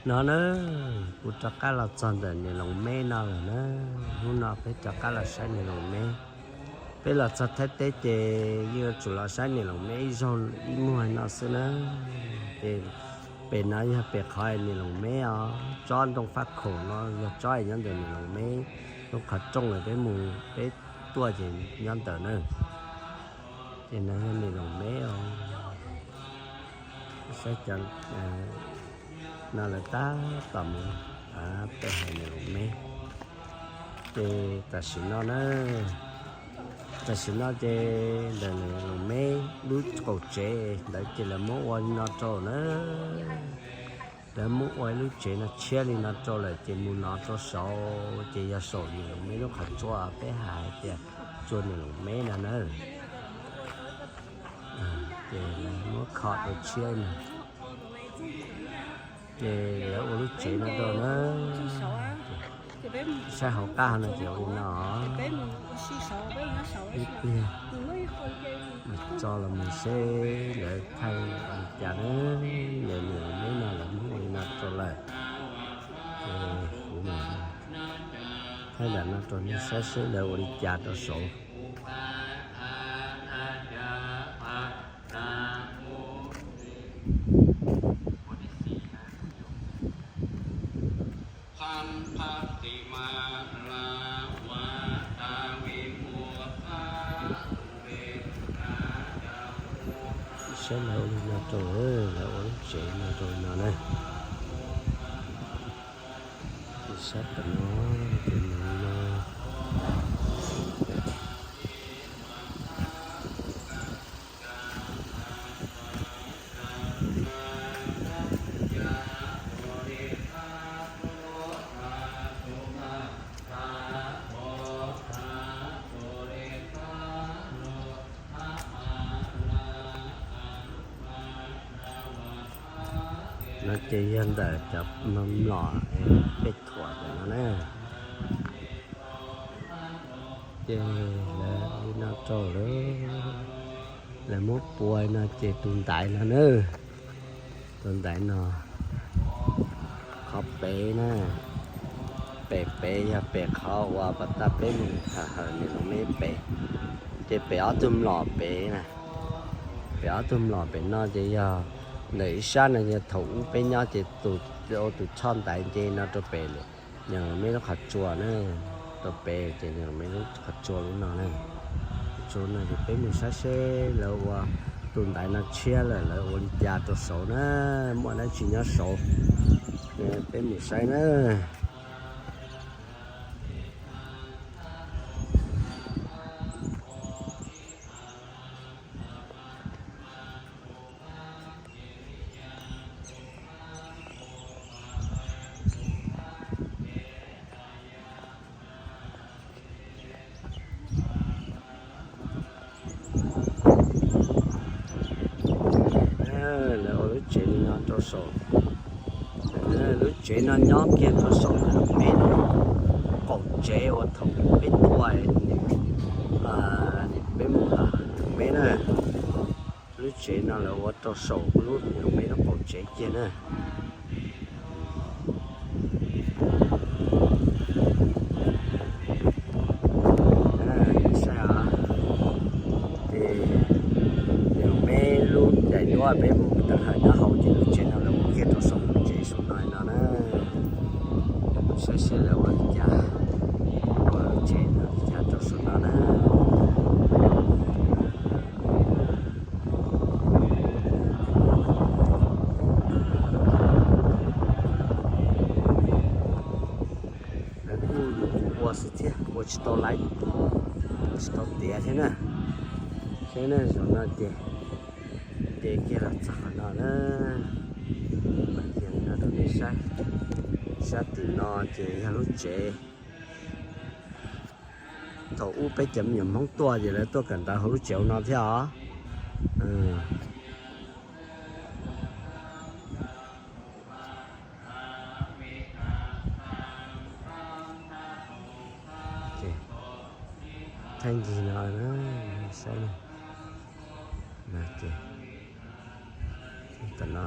No na, kuv rov qab los txog ntawm Niam Loos Meb no lawm na. Hnub no peb rov qab los saib Niam Loos Meb. Peb los txog Thaib teb ces yuav tsum los saib Niam Loos Meb ib zaug ib muag no xwb na. Ces pem no yog pem qhov Niam Loos Meb os, tsob ntoo faj khaum no yog tsob nyob ntawm Niam Loos Meb lub qhov rooj lawm, peb mus peb tuaj ces nyob ntawm na. Ces no yog Niam Loos Meb os. Saib cov no lawv tab tom mus pe hawm Niam Loos Meb. Ces tam sim no na, tam sim no ces ntawm Niam Loos Meb lub qaum tsev ntawd ces lawv muab ua li no rau na. Lawv muab ua ib lub tsev no tshiab li no rau lawm ces mus no rau saud ces yog saum Niam Loos Meb lub qhov tsua, peb hais tias tsua Niam Loos Meb no na. Ces lawv muab kho rau tshiab no. Ces lawv ua lub tsev no rau na. Saib hauv qab no ces ua li no. Ib pliag tso los mus seb lawv thaij ua li cas na. Lawv Niam Loos Meb no lawv muab ua li no rau lawm. Ces kuv thaij ntawm no rau nej saib seb lawv ua li cas rau saud. Saib lawv ua li no rau, lawv ua lub tsev no rau no na. Saib tam no, ces no no. No ces yog ntawm cov mlom pej thuam ntawm no na. Ces lawv li no rau lawv, lawv muab pua no ces tus ntaiv no na, tus ntaiv no qhov pem na, pem pem yog pem qhov uas pas tas peb mus tham hawm Niam Loos Meb pem, ces pem ob tug mlom pem na, pem ob tug mlom pem no ces yog ntawm ib sab no yog thaum ub peb nyob ces tus, tus choj ntaiv nce no rau pem lawm, Niam Loos Meb lub qhov tsua na, rau pem ces Niam Loos Meb lub qhov tsua lub no na. Tsua no ces peb mus saib seb lawv ua tus ntaiv no tshiab lawm lawv ua li cas rau saud na, muaj dab tsi nyob saud, peb mus saib na. Lawv ua lub tsev li no rau saum, lub tsev no nyob kiag rau saum Niam Loos Meb qaum tsev uas thaum peb tuaj, peb mus tham Niam Loos Meb na. Lub tsev no lawv ua rau saum lub Niam Loos Meb lub qaum tsev kiag na. Saib os, ces Niam Loos Meb lub daim duab peb mus teev hawm nyob hauv ces lub tsev no lawv ua kiag rau saum lub tsev saum no no na. Saib seb lawv ua li cas, ua lub tsev no li cas rau saum no na. Lawv kuj ua xwb thiab, ua tsis tau laiv, ua tsis tau tiav thiab na. Saib na, zaum no ces nce kiag los txog qhov no na. Mas yog li no rau nej saib, sab tim no ces yog lub tsev. Thaum ub peb cov me nyuam Hmoob tuaj ces lawv tuaj kawm ntawv hauv lub tsev hauv no thiab os. Thaij ncig no na, saib na. Tam no.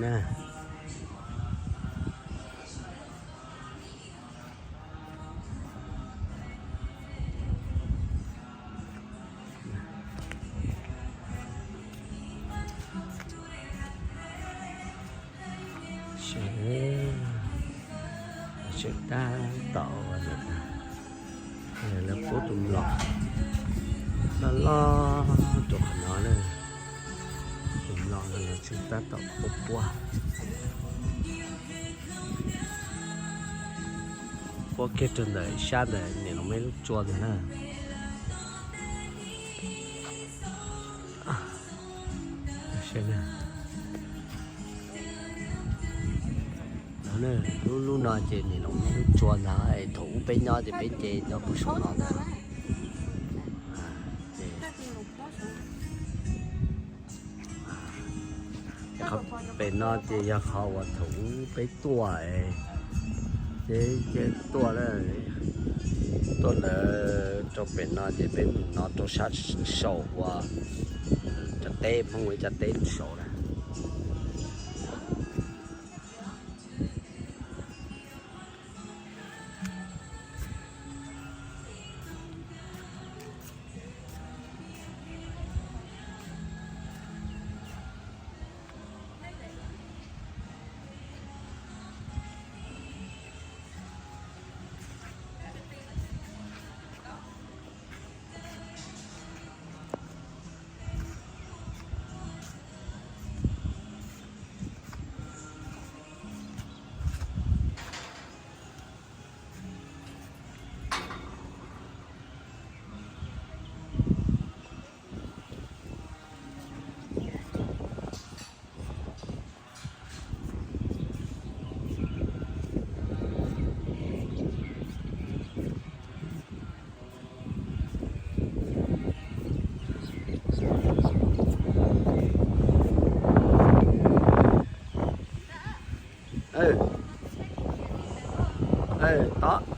Sawv, sawv tab tom, lawv pub tus mlom loj loj rau qhov no na. Tus mlom no lawv tseem tab tom puab puab, puab kiag rau ntawm sab ntawm niam laus Meb lub tsua ntawd na. Lub, lub no ces niam laus Meb lub tsua ntag, es thaum ub peb nyob ces peb nce nyob puag saum no ntag. Qhov pem no ces yog qhov uas thaum ub peb tuaj, ces, ces tuaj, tuaj lawm rau pem no ces peb mus no rau sab saum uas cov teb, Hmoob ua ib cov teb rau saum na. Tod,